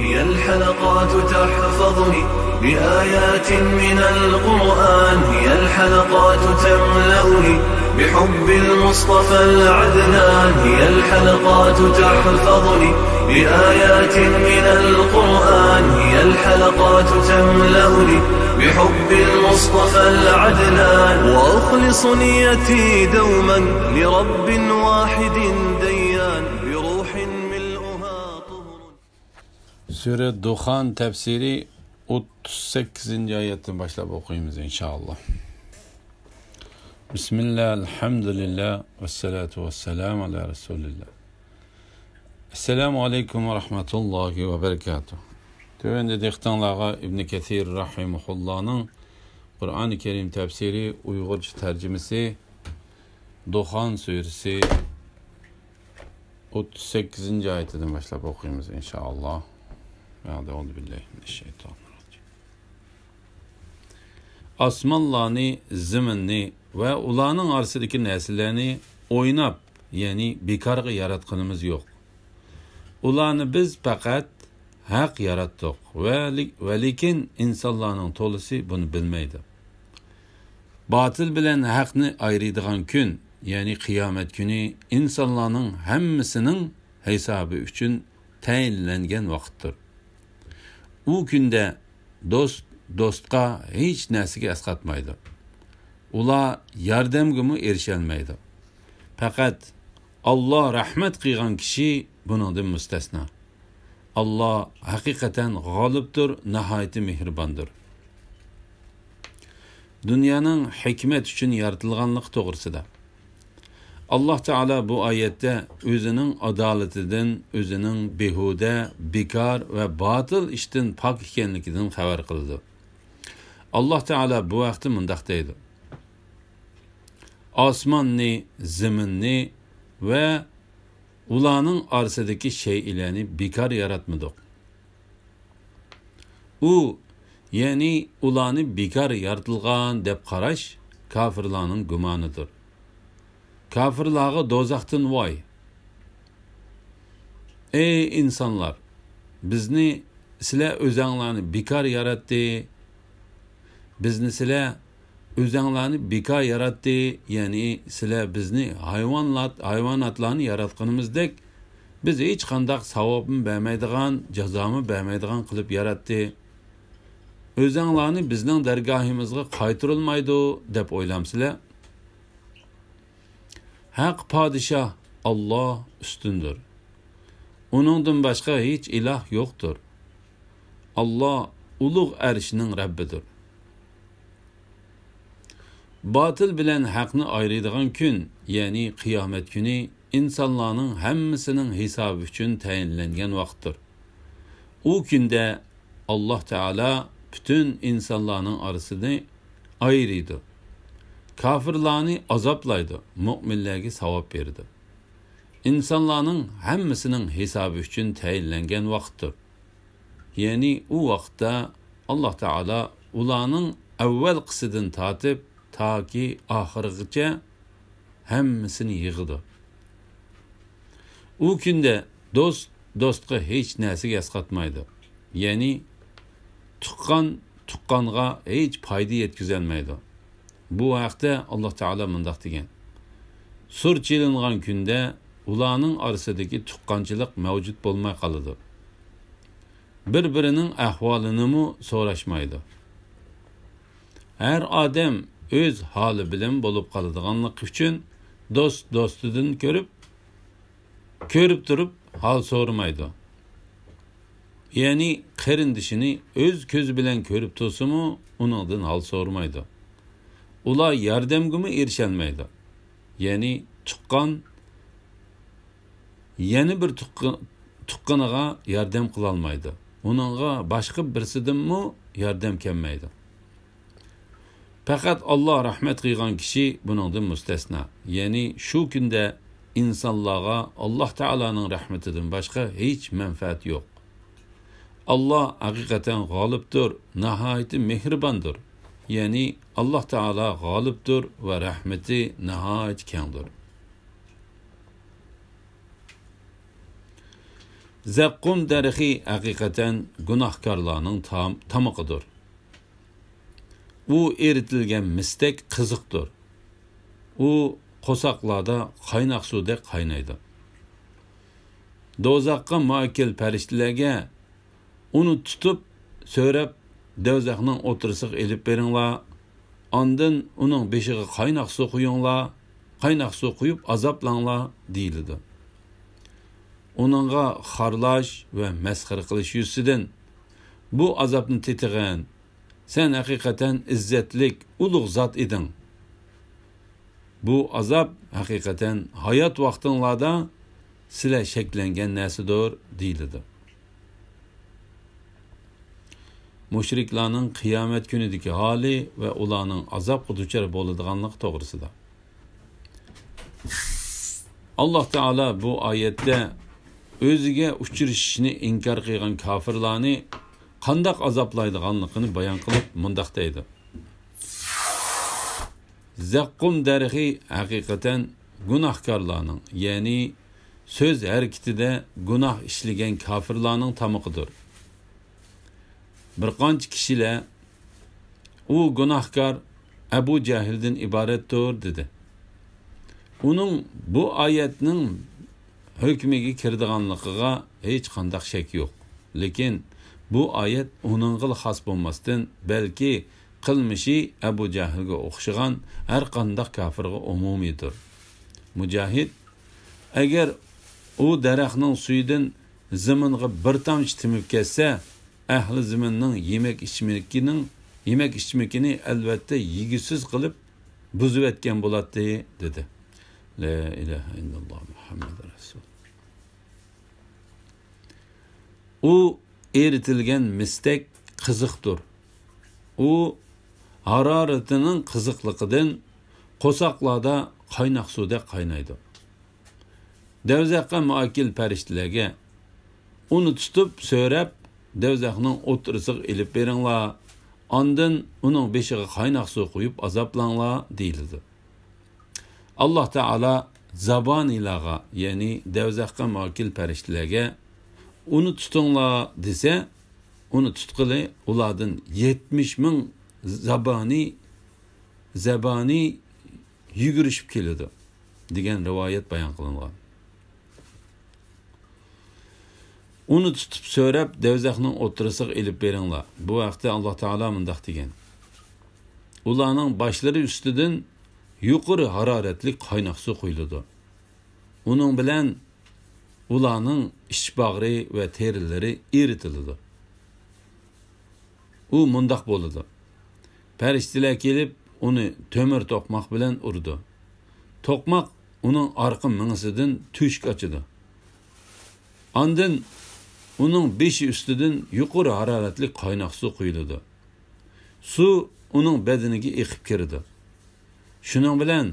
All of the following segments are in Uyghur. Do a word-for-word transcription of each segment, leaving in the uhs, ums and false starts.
هي الحلقات تحفظني بآيات من القرآن، هي الحلقات تملأني بحب المصطفى العدنان، هي الحلقات تحفظني بآيات من القرآن، هي الحلقات تملأني بحب المصطفى العدنان، وأخلص نيتي دوما لرب واحد ديان، بروح ملؤها طهر. سۈرە دۇخان تەپسىرى، ئوتتۇز سەككىزىنچى ئايەتتىن باشلاپ ئوقۇيمىز، ئىنشائاللا. بىسمىللا، ئەلھەمدۇلىللا، ۋەسسالاتۇ ۋەسسالامۇ ئالا رەسۇلىللا. ئەسسالامۇ ئەلەيكۇم ۋە رەھمەتۇللاھى ۋە بەرىكاتۇھ. تۆۋەندە دىققىتىڭلارغا ئىبنى كەسىر رەھىمەھۇللانىڭ قۇرئانى كەرىم تەپسىرى، ئۇيغۇرچە تەرجىمىسى، دۇخان سۈرىسى، ئوتتۇز سەككىزىنچى ئايىتىدىن باشلاپ ئوقۇيمىز، ئىنشائاللا. بەئدە، ئەئۇزۇ بىللاھى مىنەششەيتانىررەجىم. ئاسمانلارنى، زېمىننى ۋە ئۇلارنىڭ ئارىسىدىكى نەرسىلەرنى ئويناپ، يەنى بىكارغا ياراتقىنىمىز يوق. ئۇلارنى بىز پەقەت ھەق ياراتتۇق ۋە لى-، ۋە لېكىن ئىنسانلارنىڭ تولىسى بۇنى بىلمەيدۇ. باتىل بىلەن ھەقنى ئايرىيدىغان كۈن، يەنى قىيامەت كۈنى ئىنسانلارنىڭ ھەممىسىنىڭ ھېسابى ئۈچۈن تەيىنلەنگەن ۋاقىتتۇر. ئۇ كۈندە دوست دوستقا ھېچ نەرسىگە ئەسقاتمايدۇ. ئۇلار ياردەمگىمۇ ئېرىشەلمەيدۇ. پەقەت ئاللا رەھمەت قىلغان كىشى بۇنىڭدىن مۇستەسنا. ئاللا ھەقىقەتەن غالىبتۇر، ناھايىتى مېھرىباندۇر. دۇنيانىڭ ھېكمەت ئۈچۈن يارىتىلغانلىقى توغرىسىدا. ئاللا تائالا بۇ ئايەتتە ئۆزىنىڭ ئادالىتىدىن، ئۆزىنىڭ بىھۇدە، بىكار ۋە باتىل ئىشتىن پاك ئىكەنلىكىدىن خەۋەر قىلىدۇ. ئاللا تائالا بۇ ھەقتە مۇنداق دەيدۇ: ئاسماننى، زېمىننى ۋە ئۇلارنىڭ ئارىسىدىكى شەيئىلەرنى بىكار ياراتمىدۇق. ئۇ، يەنى ئۇلارنى بىكار يارىتىلغان دەپ قاراش كاپىرلارنىڭ گۇمانىدۇر. كاپىرلارغا دوزاختىن ۋاي! ئەي ئىنسانلار، بىزنى سىلەر ئۆزەڭلارنى بىكار ياراتتى. بىزنى سىلەر ئۆزەڭلارنى بىكار ياراتتى، يەنى سىلەر بىزنى ھايۋانلار، ھايۋاناتلارنى ياراتقىنىمىزدەك، بىز ھېچقانداق ساۋابمۇ بەرمەيدىغان، جازامۇ بەرمەيدىغان قىلىپ ياراتتى. ئۆزەڭلارنى بىزنىڭ دەرگاھىمىزغا قايتۇرۇلمايدۇ دەپ ئويلامسىلەر؟ ھەق پادىشاھ ئاللا ئۈستۈندۇر. ئۇنىڭدىن باشقا ھېچ ئىلاھ يوقتۇر. ئاللا ئۇلۇغ ئەرشنىڭ رەببىدۇر. باتىل بىلەن ھەقنى ئايرىيدىغان كۈن، يەنى قىيامەت كۈنى ئىنسانلارنىڭ ھەممىسىنىڭ ھېسابى ئۈچۈن تەيىنلەنگەن ۋاقىتتۇر. ئۇ كۈندە ئاللا تائالا پۈتۈن ئىنسانلارنىڭ ئارىسىنى ئايرىيدۇ. كاپىرلارنى ئازابلايدۇ، مۆمىنلەرگە ساۋاب بېرىدۇ. ئىنسانلارنىڭ ھەممىسىنىڭ ھېسابى ئۈچۈن تەيىنلەنگەن ۋاقىتتۇر. يەنى ئۇ ۋاقىتتا ئاللا تائالا ئۇلارنىڭ ئەۋۋەلقىسىدىن تارتىپ تاكى ئاخىرىغىچە ھەممىسىنى يىغىدۇ. ئۇ كۈندە دوست دوستقا ھېچ نەرسىگە ئەسقاتمايدۇ. يەنى تۇغقان تۇغقانغا ھېچ پايدا يەتكۈزەلمەيدۇ. بۇ ھەقتە ئاللا تائالا مۇنداق دېگەن: سۇر چېلىنغان كۈندە ئۇلارنىڭ ئارىسىدىكى تۇغقانچىلىق مەۋجۇت بولماي قالىدۇ. بىر-بىرىنىڭ ئەھۋالىنىمۇ سوراشمايدۇ. ھەر ئادەم ئۆز ھالى بىلەن بولۇپ قالىدىغانلىقى ئۈچۈن دوست دوستىدىن كۆرۈپ، كۆرۈپ تۇرۇپ ھال سورىمايدۇ. يەنى قېرىندىشىنى ئۆز كۆزى بىلەن كۆرۈپ تۇرسىمۇ ئۇنىڭدىن ھال سورىمايدۇ. ئۇلار ياردەمگىمۇ ئېرىشەلمەيدۇ. يەنى تۇغقان يەنە بىر تۇغقا-، تۇغقىنىغا ياردەم قىلالمايدۇ. ئۇنىڭغا باشقا بىرسىدىنمۇ ياردەم كەلمەيدۇ. پەقەت ئاللا رەھمەت قىلغان كىشى بۇنىڭدىن مۇستەسنا. يەنى شۇ كۈندە ئىنسانلارغا ئاللا تائالانىڭ رەھمىتىدىن باشقا ھېچ مەنپەئەت يوق. ئاللا ھەقىقەتەن غالىبتۇر، ناھايىتى مېھرىباندۇر. يەنى ئاللا تائالا غالىبتۇر ۋە رەھمىتى ناھايىتى كەڭدۇر. زەققۇم دەرىخى ھەقىقەتەن گۇناھكارلارنىڭ تام-، تامىقىدۇر. ئۇ ئېرىتىلگەن مىستەك قىزىقتۇر. ئۇ قورساقلاردا قايناق سۇدەك قاينايدۇ. دوزاخقا مۇئەككىل پەرىشتىلەرگە، ئۇنى تۇتۇپ، سۆرەپ، دوزاخنىڭ ئوتتۇرىسىغا ئېلىپ بېرىڭلار، ئاندىن ئۇنىڭ بېشىغا قايناق سۇ قۇيۇڭلار، قايناق سۇ قۇيۇپ ئازابلاڭلار، دېيىلىدۇ. ئۇنىڭغا خارلاش ۋە مەسخىرە قىلىش يۈزىسىدىن، بۇ ئازابنى تېتىغىن، سەن ھەقىقەتەن ئىززەتلىك، ئۇلۇغ زات ئىدىڭ. بۇ ئازاب ھەقىقەتەن ھايات ۋاقتىڭلاردا سىلەر شەكلەنگەن نەرسىدۇر، دېيىلىدۇ. مۇشرىكلارنىڭ قىيامەت كۈنىدىكى ھالى ۋە ئۇلارنىڭ ئازابقا دۇچار بولىدىغانلىقى توغرىسىدا. ئاللاھ تائالا بۇ ئايەتتە ئۆزىگە ئۇچرىشىشنى ئىنكار قىلغان كاپىرلارنى قانداق ئازابلايدىغانلىقىنى بايان قىلىپ مۇنداق دەيدۇ: زەققۇم دەرىخى ھەقىقەتەن گۇناھكارلارنىڭ، يەنى سۆز ھەرىكىتىدە گۇناھ ئىشلىگەن كاپىرلارنىڭ تامىقىدۇر. بىر قانچە كىشىلەر ئۇ گۇناھكار ئەبۇ جەھىلدىن ئىبارەتتۇر، دېدى. ئۇنىڭ بۇ ئايەتنىڭ ھۆكمىگە كىرىدىغانلىقىغا ھېچقانداق شەك يوق. لېكىن بۇ ئايەت ئۇنىڭغىلا خاس بولماستىن، بەلكى قىلمىشى ئەبۇ جەھىلگە ئوخشىغان ھەر قانداق كاپىرغا ئومۇمىيدۇر. مۇجاھىد، ئەگەر ئۇ دەرەخنىڭ سۈيىدىن زېمىنغا بىر تامچە تېمىپ كەتسە، ئەھلى زېمىننىڭ يېمەك ئىچمىكىنىڭ، يېمەك ئىچمىكىنى ئەلۋەتتە يېگۈسىز قىلىپ بۇزۇۋەتكەن بولاتتى، دېدى. لا ئىلاھە ئىللاللاھ مۇھەممەد رەسۇل. ئۇ ئېرىتىلگەن مىستەك قىزىقتۇر. ئۇ ھارارىتىنىڭ قىزىقلىقىدىن قورساقلاردا قايناق سۇدەك قاينايدۇ. دوزاخقا مۇئەككىل پەرىشتىلەرگە، ئۇنى تۇتۇپ سۆرەپ، دوزاخنىڭ ئوتتۇرىسىغا ئېلىپ بېرىڭلار، ئاندىن ئۇنىڭ بېشىغا قايناق سۇ قۇيۇپ ئازابلاڭلار، دېيىلىدۇ. ئاللاھ تائالا زابانىيلارغا، يەنى دوزاخقا مۇئەككىل پەرىشتىلەرگە، ئۇنى تۇتۇڭلار دېسە، ئۇنى تۇتقىلى ئۇلاردىن يەتمىش مىڭ زابانىي، زابانىي يۈگۈرۈشۈپ كېلىدۇ، دېگەن رىۋايەت بايان قىلىنغان. ئۇنى تۇتۇپ سۆرەپ، دوزاخنىڭ ئوتتۇرىسىغا ئېلىپ بېرىڭلار. بۇ ھەقتە ئاللاھ تائالا مۇنداق دېگەن: ئۇلارنىڭ باشلىرى ئۈستىدىن يۇقىرى ھارارەتلىك قايناق سۇ قۇيۇلىدۇ. ئۇنىڭ بىلەن ئۇلارنىڭ ئىچ باغرى ۋە تېرىلىرى ئېرىتىلىدۇ. ئۇ مۇنداق بولىدۇ. پەرىشتىلەر كېلىپ، ئۇنى تۆمۈر توقماق بىلەن ئۇرىدۇ. توقماق ئۇنىڭ ئارقا مېڭىسىدىن تۆشۈك ئاچىدۇ. ئاندىن ئۇنىڭ بېشى ئۈستىدىن يۇقىرى ھارارەتلىك قايناق سۇ قۇيۇلىدۇ. سۇ ئۇنىڭ بەدىنىگە ئېقىپ كىرىدۇ. شۇنىڭ بىلەن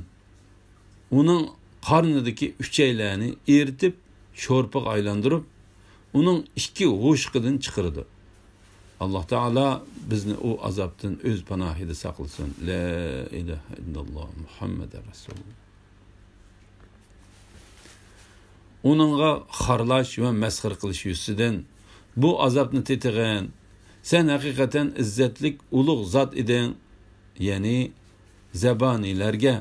ئۇنىڭ قارنىدىكى ئۈچەيلەرنى ئېرىتىپ، شورپىغا ئايلاندۇرۇپ، ئۇنىڭ ئىككى ھوشۇقىدىن چىقىرىدۇ. ئاللاھ تائالا بىزنى ئۇ ئازابتىن ئۆز پاناھىدا ساقلىسۇن. لا ئىلاھە ئىللاللاھ مۇھەممەدۇر رەسۇلۇللاھ. ئۇنىڭغا خارلاش ۋە مەسخىرە قىلىش يۈزىسىدىن، بۇ ئازابنى تېتىغىن، سەن ھەقىقەتەن ئىززەتلىك ئۇلۇغ زات ئىدىڭ، يەنى زەبانىيلەرگە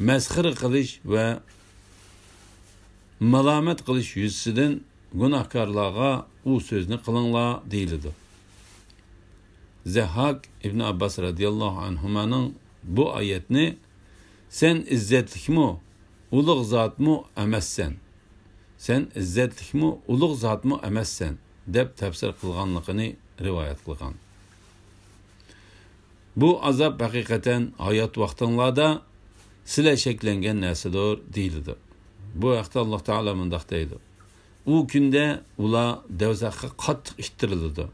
مەسخىرە قىلىش ۋە مالامەت قىلىش يۈزىسىدىن گۇناھكارلارغا ئۇ سۆزنى قىلىڭلار، دېيىلىدۇ. زەھھاك ئىبن ئابباس رەزىياللاھۇ ئەنھۇمانىڭ بۇ ئايەتنى، سەن ئىززەتلىكمۇ، ئۇلۇغ زاتمۇ ئەمەسسەن، سەن ئىززەتلىكمۇ، ئۇلۇغ زاتمۇ ئەمەسسەن، دەپ تەپسىر قىلغانلىقىنى رىۋايەت قىلغان. بۇ ئازاب ھەقىقەتەن ھايات ۋاقتىڭلاردا سىلەر شەكلەنگەن نەرسىدۇر، دېيىلىدۇ. بۇ ھەقتە ئاللاھ تائالا مۇنداق دەيدۇ: ئۇ كۈندە ئۇلار دوزاخقا قاتتىق ئىتتىرىلىدۇ.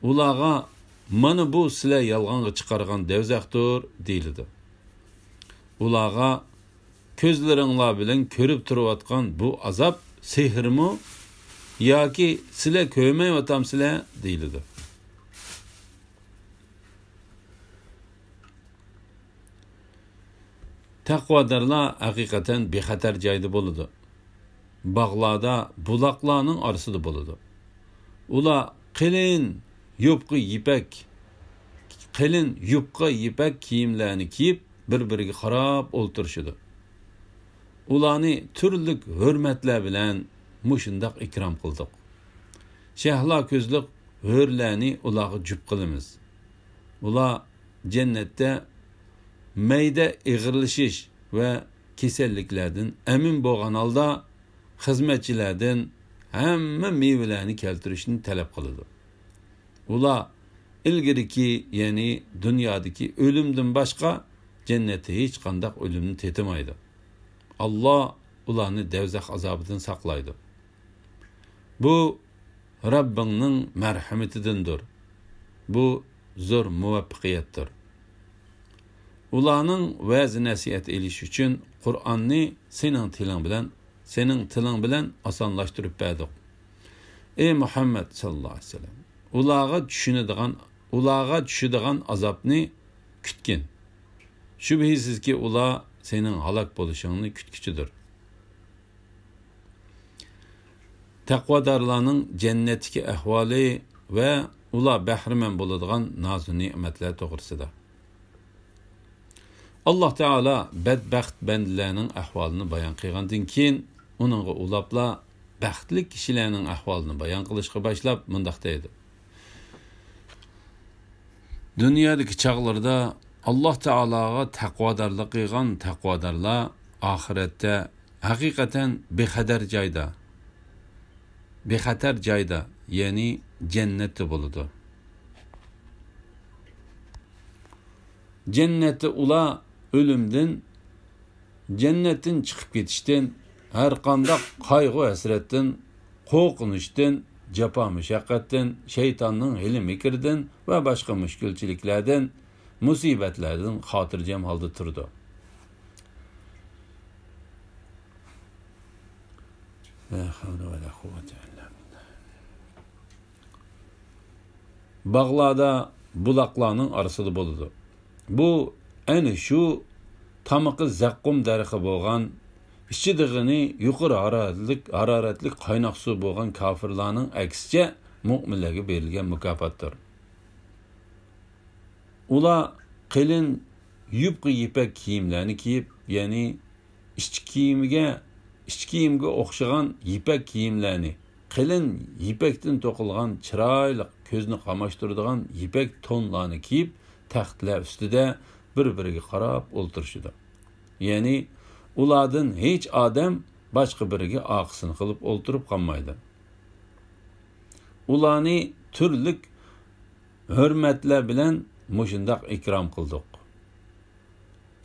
ئۇلارغا، مانا بۇ سىلەر يالغانغا چىقارغان دوزاختۇر، دېيىلىدۇ. ئۇلارغا، كۆزلىرىڭلار بىلەن كۆرۈپ تۇرۇۋاتقان بۇ ئازاب سېھىرمۇ ياكى سىلەر كۆرمەيۋاتامسىلەر؟ دېيىلىدۇ. تەقۋادارلار ھەقىقەتەن بىخەتەر جايدا بولىدۇ. باغلاردا بۇلاقلارنىڭ ئارىسىدا بولىدۇ. ئۇلار قېلىن يۇپقا يىپەك، قېلىن يۇپقا يىپەك كىيىملەرنى كىيىپ، بىر-بىرىگە قاراپ ئولتۇرۇشىدۇ. ئۇلارنى تۈرلۈك ھۆرمەتلەر بىلەن مۇشۇنداق ئىكرام قىلدۇق. شەھلا كۆزلۈك ھۆرلەرنى ئۇلارغا جۈپ قىلىمىز. ئۇلار جەننەتتە مەيدە ئېغىرلىشىش ۋە كېسەللىكلەردىن ئەمىن بولغان ھالدا، خىزمەتچىلەردىن ھەممە مېۋىلەرنى كەلتۈرۈشنى تەلەپ قىلىدۇ. ئۇلار ئىلگىرىكى، يەنى دۇنيادىكى ئۆلۈمدىن باشقا، جەننەتتە ھېچقانداق ئۆلۈمنى تېتىمايدۇ. ئاللا ئۇلارنى دەۋزەخ ئازابىدىن ساقلايدۇ. بۇ رەببىڭنىڭ مەرھىمىتىدىندۇر. بۇ زور مۇۋەپپەقىيەتتۇر. ئۇلارنىڭ ۋەز-نەسىھەت ئېلىش ئۈچۈن قۇرئاننى سېنىڭ تىلىڭ بىلەن، سېنىڭ تىلىڭ بىلەن ئاسانلاشتۇرۇپ بەردۇق. ئەي مۇھەممەد ساللاللاھۇ ئەلەيھى ۋەسەللەم، ئۇلارغا چۈشىنىدىغان، ئۇلارغا چۈشىدىغان ئازابنى كۈتكىن. شۈبھىسىزكى، ئۇلار سېنىڭ ھالاك بولۇشۇڭنى كۈتكۈچىدۇر. تەقۋادارلارنىڭ جەننەتتىكى ئەھۋالى ۋە ئۇلار بەھرىمەن بولىدىغان نازۇ نېمەتلەر توغرىسىدا. ئاللا تائالا بەدبەخت بەندىلەرنىڭ ئەھۋالىنى بايان قىلغاندىن كېيىن، ئۇنىڭغا ئۇلاپلا بەختلىك كىشىلەرنىڭ ئەھۋالىنى بايان قىلىشقا باشلاپ مۇنداق دەيدۇ: دۇنيادىكى چاغلىرىدا ئاللا تائالاغا تەقۋادارلىق قىلغان تەقۋادارلار ئاخىرەتتە ھەقىقەتەن بىخەتەر جايدا، بىخەتەر جايدا، يەنى جەننەتتە بولىدۇ. جەننەتتە ئۇلار ئۆلۈمدىن، جەننەتتىن چىقىپ كېتىشتىن، ھەرقانداق قايغۇ-ھەسرەتتىن، قورقۇنچتىن، جاپا-مۇشەققەتتىن، شەيتاننىڭ ھىيلە-مىكرىدىن ۋە باشقا مۈشكۈلچىلىكلەردىن، مۇسىبەتلەردىن خاتىرجەم ھالدا تۇرىدۇ. لا حول ولا قوة إلا بالله. باغلاردا بۇلاقلارنىڭ ئارىسىدا بولىدۇ. بۇ ئەنە شۇ تامىقى زەققۇم دەرىخى بولغان، ئىچىدىغىنى يۇقىرى ھارارەتلىك، ھارارەتلىك قايناق سۇ بولغان كاپىرلارنىڭ ئەكسىچە مۆمىنلەرگە بېرىلگەن مۇكاپاتتۇر. ئۇلار قېلىن يۇپقا يىپەك كىيىملەرنى كىيىپ، يەنى ئىچ كىيىمىگە، ئىچ كىيىمگە ئوخشىغان يىپەك كىيىملەرنى، قېلىن يىپەكتىن توقۇلغان چىرايلىق، كۆزنى قاماشتۇرىدىغان يىپەك تونلارنى كىيىپ، تەختلەر ئۈستىدە بىر-بىرىگە قاراپ ئولتۇرۇشىدۇ. يەنى ئۇلاردىن ھېچ ئادەم باشقا بىرىگە ئارقىسىنى قىلىپ ئولتۇرۇپ قالمايدۇ. ئۇلارنى تۈرلۈك ھۆرمەتلەر بىلەن مۇشۇنداق ئىكرام قىلدۇق.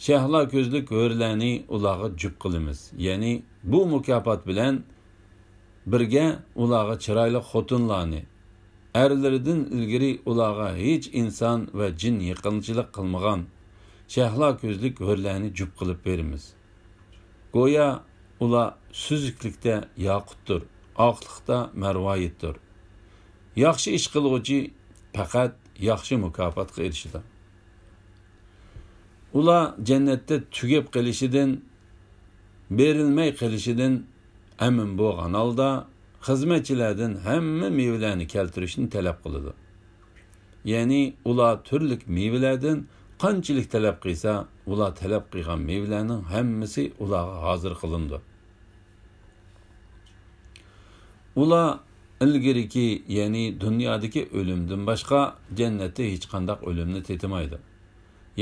شەھلا كۆزلۈك ھۆرلەرنى ئۇلارغا جۈپ قىلىمىز. يەنى بۇ مۇكاپات بىلەن بىرگە ئۇلارغا چىرايلىق خوتۇنلارنى، ئەرلىرىدىن ئىلگىرى ئۇلارغا ھېچ ئىنسان ۋە جىن يېقىنچىلىق قىلمىغان شەھلا كۆزلۈك ھۆرلەرنى جۈپ قىلىپ بېرىمىز. گويا ئۇلار سۈزۈكلۈكتە ياقۇتتۇر، ئاقلىقتا مەرۋايىتتۇر. ياخشى ئىش قىلغۇچى پەقەت ياخشى مۇكاپاتقا ئېرىشىدۇ. ئۇلار جەننەتتە تۈگەپ قېلىشىدىن، بېرىلمەي قېلىشىدىن ئەمىن بولغان ھالدا، خىزمەتچىلەردىن ھەممە مېۋىلەرنى كەلتۈرۈشنى تەلەپ قىلىدۇ. يەنى ئۇلار تۈرلۈك مېۋىلەردىن قانچىلىك تەلەپ قىلسا، ئۇلار تەلەپ قىلغان مېۋىلەرنىڭ ھەممىسى ئۇلارغا ھازىر قىلىنىدۇ. ئۇلار ئىلگىرىكى، يەنى دۇنيادىكى ئۆلۈمدىن باشقا جەننەتتە ھېچقانداق ئۆلۈمنى تېتىمايدۇ.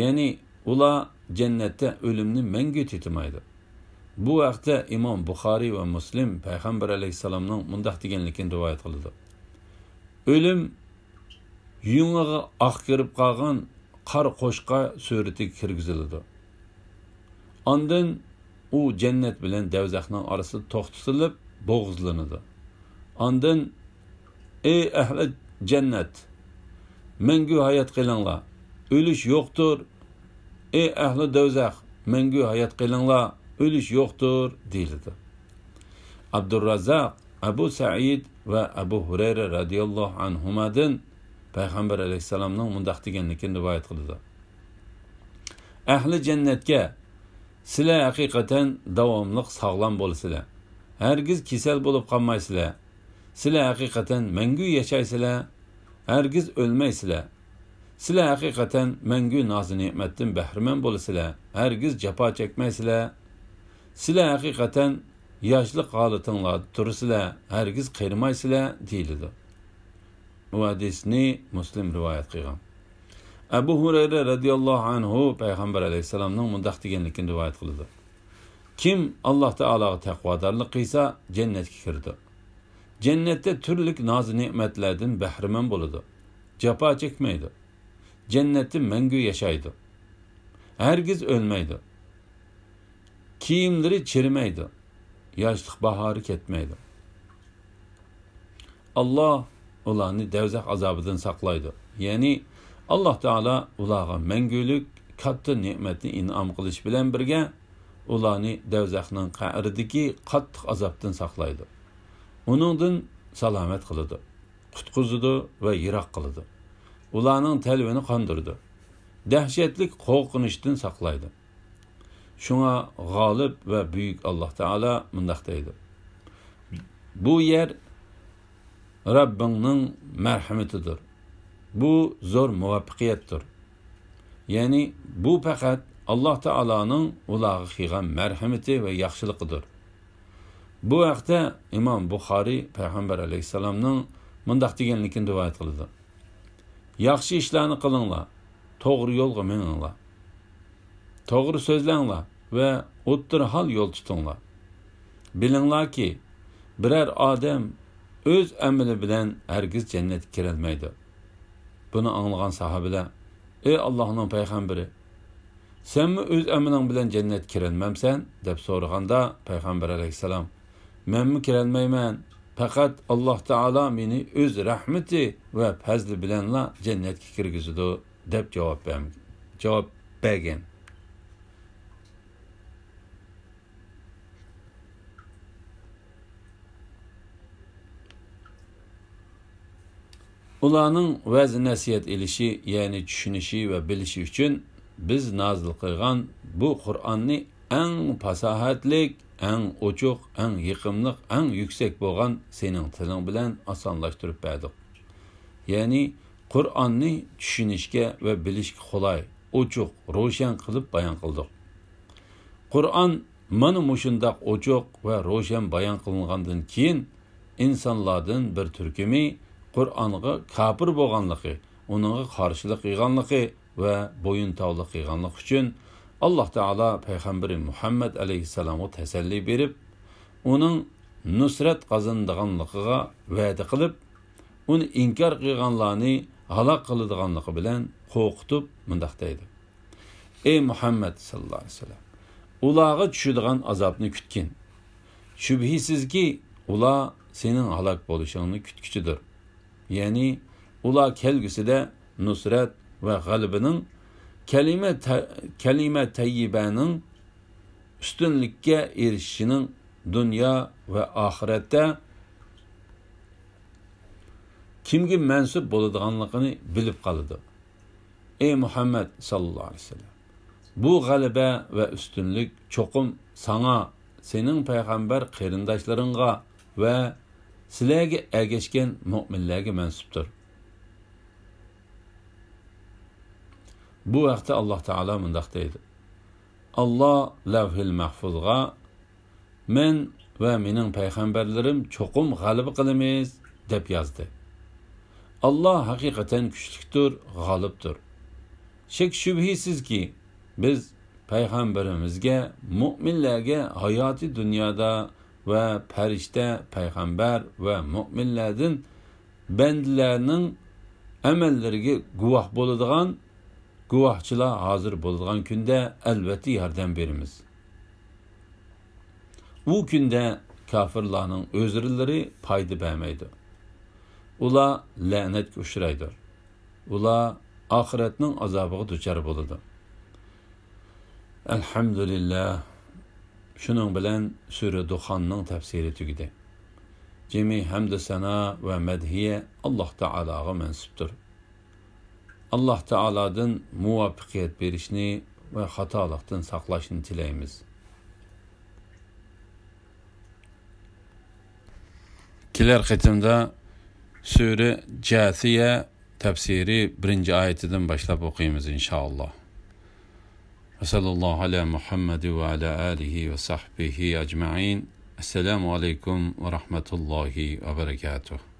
يەنى ئۇلار جەننەتتە ئۆلۈمنى مەڭگۈ تېتىمايدۇ. بۇ ھەقتە ئىمام بۇخارىي ۋە مۇسلىم پەيغەمبەر ئەلەيھىسسالامنىڭ مۇنداق دېگەنلىكىنى رىۋايەت قىلىدۇ: ئۆلۈم يۇڭىغا ئاق كىرىپ قالغان قارا قوچقار سۈرىتىگە كىرگۈزۈلىدۇ. ئاندىن ئۇ جەننەت بىلەن دەۋزەخنىڭ ئارىسىدا توختىتىلىپ بوغۇزلىنىدۇ. ئاندىن، ئەي ئەھلى جەننەت، مەڭگۈ ھايات قېلىڭلار، ئۆلۈش يوقتۇر. ئەي ئەھلى دەۋزەخ، مەڭگۈ ھايات قېلىڭلار، ئۆلۈش يوقتۇر، دېيىلىدۇ. ئابدۇررازاق، ئەبۇ سەئىد ۋە ئەبۇ ھۇرەيرە رەزىياللاھۇ ئەنھۇمادىن پەيغەمبەر ئەلەيھىسسالامنىڭ مۇنداق دېگەنلىكىنى رىۋايەت قىلىدۇ: ئەھلى جەننەتكە، سىلەر ھەقىقەتەن داۋاملىق ساغلام بولىسىلەر. ھەرگىز كېسەل بولۇپ قالمايسىلەر. سىلەر ھەقىقەتەن مەڭگۈ ياشايسىلەر، ھەرگىز ئۆلمەيسىلەر. سىلەر ھەقىقەتەن مەڭگۈ نازۇ نېمەتتىن بەھرىمەن بولىسىلەر، ھەرگىز جاپا چەكمەيسىلەر. سىلەر ھەقىقەتەن ياشلىق ھالىتىڭلاردا تۇرىسىلەر، ھەرگىز قېرىمايسىلەر، دېيىلىدۇ. بۇ ھەدىسنى مۇسلىم رىۋايەت قىلغان. ئەبۇ ھۇرەيرە رەزىياللاھۇ ئەنھۇ پەيغەمبەر ئەلەيھىسسالامنىڭ مۇنداق دېگەنلىكىنى رىۋايەت قىلىدۇ: كىم ئاللاھ تائالاغا تەقۋادارلىق قىلسا، جەننەتكە كىرىدۇ. جەننەتتە تۈرلۈك نازۇ نېمەتلەردىن بەھرىمەن بولىدۇ. جاپا چەكمەيدۇ. جەننەتتە مەڭگۈ ياشايدۇ. ھەرگىز ئۆلمەيدۇ. كىيىملىرى چىرىمەيدۇ. ياشلىق باھارى كەتمەيدۇ. ئاللاھ ئۇلارنى دەۋزەخ ئازابىدىن ساقلايدۇ. يەنى ئاللاھ تائالا ئۇلارغا مەڭگۈلۈك كاتتا نېمەتنى ئىنئام قىلىش بىلەن بىرگە، ئۇلارنى دەۋزەخنىڭ قەئرىدىكى قاتتىق ئازابتىن ساقلايدۇ. ئۇنىڭدىن سالامەت قىلىدۇ، قۇتقۇزىدۇ ۋە يىراق قىلىدۇ. ئۇلارنىڭ تەلۋىنى قاندۇرىدۇ. دەھشەتلىك قورقۇنچتىن ساقلايدۇ. شۇڭا غالىب ۋە بۈيۈك ئاللاھ تائالا مۇنداق دەيدۇ: بۇ يەر رەببىڭنىڭ مەرھىمىتىدۇر. بۇ زور مۇۋەپپەقىيەتتۇر. يەنى بۇ پەقەت ئاللاھ تائالانىڭ ئۇلارغا قىلغان مەرھىمىتى ۋە ياخشىلىقىدۇر. بۇ ھەقتە ئىمام بۇخارىي پەيغەمبەر ئەلەيھىسسالامنىڭ مۇنداق دېگەنلىكىنى رىۋايەت قىلىدۇ: ياخشى ئىشلارنى قىلىڭلار، توغرا يولغا مېڭىڭلار. توغرا سۆزلەڭلار ۋە ئوتتۇرا ھال يول تۇتۇڭلار. بىلىڭلاركى، بىرەر ئادەم ئۆز ئەمىلى بىلەن ھەرگىز جەننەتكە كىرەلمەيدۇ. بۇنى ئاڭلىغان ساھابىلەر: ئەي ئاللاھنىڭ پەيغەمبىرى، سەنمۇ ئۆز ئەمىلىڭ بىلەن جەننەتكە كىرەلمەمسەن؟ دەپ سورىغاندا، پەيغەمبەر ئەلەيھىسسالام: مەنمۇ كىرەلمەيمەن، پەقەت ئاللاھ تائالا مېنى ئۆز رەھمىتى ۋە پەزلى بىلەنلا جەننەتكە كىرگۈزىدۇ، دەپ جاۋاب بەرم-، جاۋاب بەرگەن. ئۇلارنىڭ ۋەز-نەسىھەت ئېلىشى، يەنى چۈشىنىشى ۋە بىلىشى ئۈچۈن بىز نازىل قىلغان بۇ قۇرئاننى ئەڭ پاساھەتلىك، ئەڭ ئوچۇق، ئەڭ يېقىملىق، ئەڭ يۈكسەك بولغان سېنىڭ تىلىڭ بىلەن ئاسانلاشتۇرۇپ بەردۇق. يەنى قۇرئاننى چۈشىنىشكە ۋە بىلىشكە قولاي، ئوچۇق، روشەن قىلىپ بايان قىلدۇق. قۇرئان مانا مۇشۇنداق ئوچۇق ۋە روشەن بايان قىلىنغاندىن كېيىن، ئىنسانلاردىن بىر تۈركۈمى قۇرئانغا كاپىر بولغانلىقى، ئۇنىڭغا قارشىلىق قىلغانلىقى ۋە بويۇنتاۋلىق قىلغانلىقى ئۈچۈن، ئاللاھ تائالا پەيغەمبىرى مۇھەممەد ئەلەيھىسسالامغا تەسەللى بېرىپ، ئۇنىڭ نۇسرەت قازىنىدىغانلىقىغا ۋەدە قىلىپ، ئۇنى ئىنكار قىلغانلارنى ھالاك قىلىدىغانلىقى بىلەن قورقۇتۇپ مۇنداق دەيدۇ: ئەي مۇھەممەد ساللاللاھۇ ئەلەيھى ۋەسەللەم، ئۇلارغا چۈشىدىغان ئازابنى كۈتكىن. شۈبھىسىزكى، ئۇلار سېنىڭ ھالاك بولۇشۇڭنى كۈتكۈچىدۇر. يەنى ئۇلار كەلگۈسىدە نۇسرەت ۋە غەلىبىنىڭ، كەلىمە تە-، كەلىمە تەييىبەنىڭ ئۈستۈنلۈككە ئېرىشىشىنىڭ دۇنيا ۋە ئاخىرەتتە كىمگە مەنسۇپ بولىدىغانلىقىنى بىلىپ قالىدۇ. ئەي مۇھەممەد ساللاللاھۇ ئەلەيھى ۋەسەللەم، بۇ غەلىبە ۋە ئۈستۈنلۈك چوقۇم ساڭا، سېنىڭ پەيغەمبەر قېرىنداشلىرىڭغا ۋە سىلەرگە ئەگەشكەن مۆمىنلەرگە مەنسۇپتۇر. بۇ ھەقتە ئاللاھ تائالا مۇنداق دەيدۇ: ئاللاھ لەۋھىل مەھفۇزغا، مەن ۋە مېنىڭ پەيغەمبەرلىرىم چوقۇم غەلىبە قىلىمىز، دەپ يازدى. ئاللاھ ھەقىقەتەن كۈچلۈكتۇر، غالىبتۇر. شەك-شۈبھىسىزكى، بىز پەيغەمبىرىمىزگە، مۆمىنلەرگە ھاياتىي دۇنيادا ۋە پەرىشتە، پەيغەمبەر ۋە مۆمىنلەردىن بەندىلەرنىڭ ئەمەللىرىگە گۇۋاھ بولىدىغان، گۇۋاھچىلار ھازىر بولىدىغان كۈندە ئەلۋەتتە ياردەم بېرىمىز. ئۇ كۈندە كاپىرلارنىڭ ئۆزرىلىرى پايدا بەرمەيدۇ. ئۇلار لەنەتكە ئۇچرايدۇ. ئۇلار ئاخىرەتنىڭ ئازابىغا دۇچار بولىدۇ. ئەلھەمدۇلىللاھ. شۇنىڭ بىلەن سۈرە دۇخاننىڭ تەپسىرى تۈگىدى. جىمى ھەمدۇ سانا ۋە مەدھىيە ئاللاھ تائالاغا مەنسۇپتۇر. ئاللاھ تائالادىن مۇۋەپپەقىيەت بېرىشنى ۋە خاتالىقتىن ساقلاشنى تىلەيمىز. كېلەر قېتىمدا سۈرە جاسىيە تەپسىرى بىرىنچى ئايىتىدىن باشلاپ ئوقۇيمىز، ئىنشائاللا. وصلى الله على محمد وعلى آله وصحبه أجمعين. السلام عليكم ورحمة الله وبركاته.